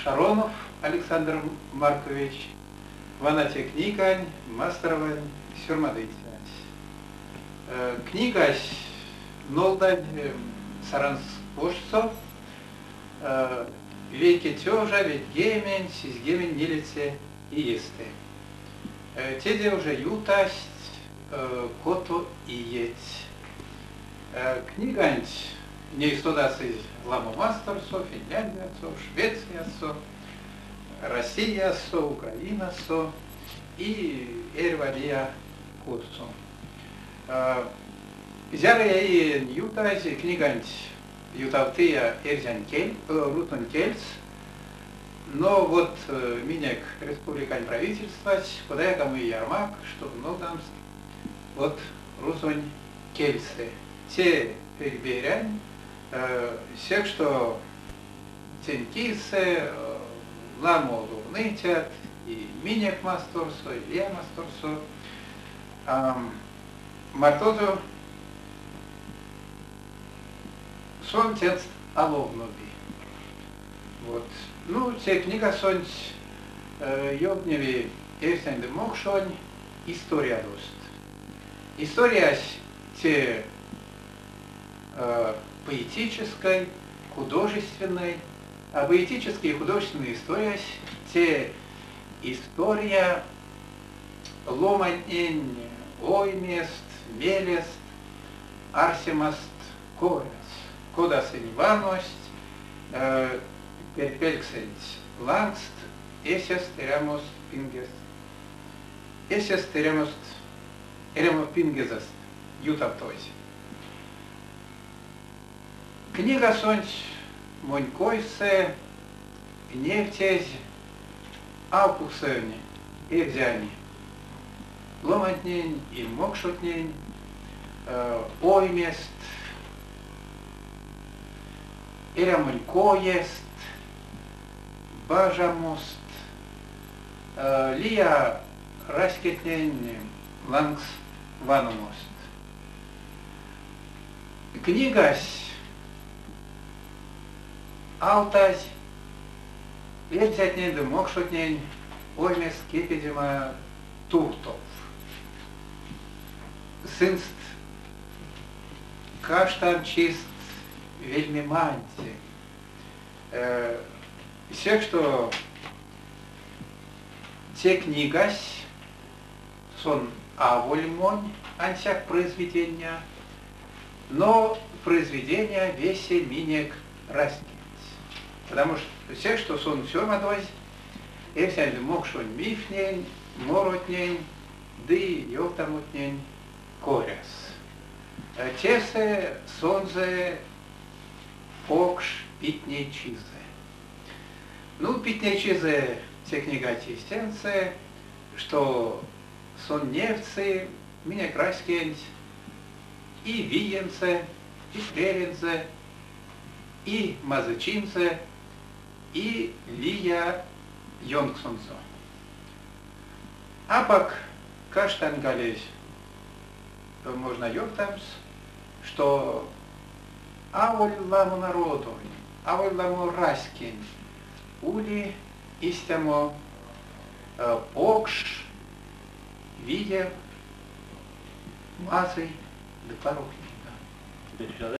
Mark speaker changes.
Speaker 1: Шаронов Александр Маркович, вана те книгань, Масторавань сёрмадыцясь. Книгась нолдазь Саранск ошсо 1994 иестэ. Теде уже ютасть 6 иеть. Книганть ней содасызь ламо масторсо, Финляндиясо, Швециясо, Россиясо, Украинасо и эрьва лия косо. Зярыя иень ютазь книганть ютавтыя эрзянь кель, рузонь кельс, но вот минек республикань правительствась кодаяк а муи ярмак, чтобы нолдамс вот рузонь кельсэ. Те пек берянь, секс што тень кисэ ламо ловныцят и минек масторсо, и лия масторсо. Мартозо сон тенст а ловнови. Вот. Ну, те книгасонть ёвтневи эрзянь ды мокшонь историядост. Историясь те поэтической, художественной, а поэтической и художественной историясь те история ломантнень оймест, мелест, арсемаст коряс. Кода сынь ванность пертьпельксэнть лангст, эсест эрямост пингест, эсест эрямост эрямо пингезэст ютавтозь. Книгасонть монь койсэ невтезь алкуксонь эрзянь ломантнень и мокшотнень оймест, эрямонь коест, бажамост, лия раськетнень лангс ваномост. Книгась алтазь эрзятнень ды мокшотнень оймест кепедема туртов. Сынст каштанчист вельмеманть. Секс што те книгась, сон аволь монь ансяк произведения, но произведения весе минек раськенть. Потому что секс, што сон сёрмадозь эрзянь ды мокшонь мифтнень, моротнень ды ёвтамотнень коряс. Тесэ сонзэ покш питнейчизэ. Ну, питнейчизэ те книганть эйстэнзэ, што сон невтсы минек раськенть и виензэ, и превензэ, и мазычинзэ, и лия ёнксонзо. Апак каштангалезь можно ёвтамс, што аволь ламо народонь, аволь ламо раськень ули истямо покш, виев, мазый ды паро книга.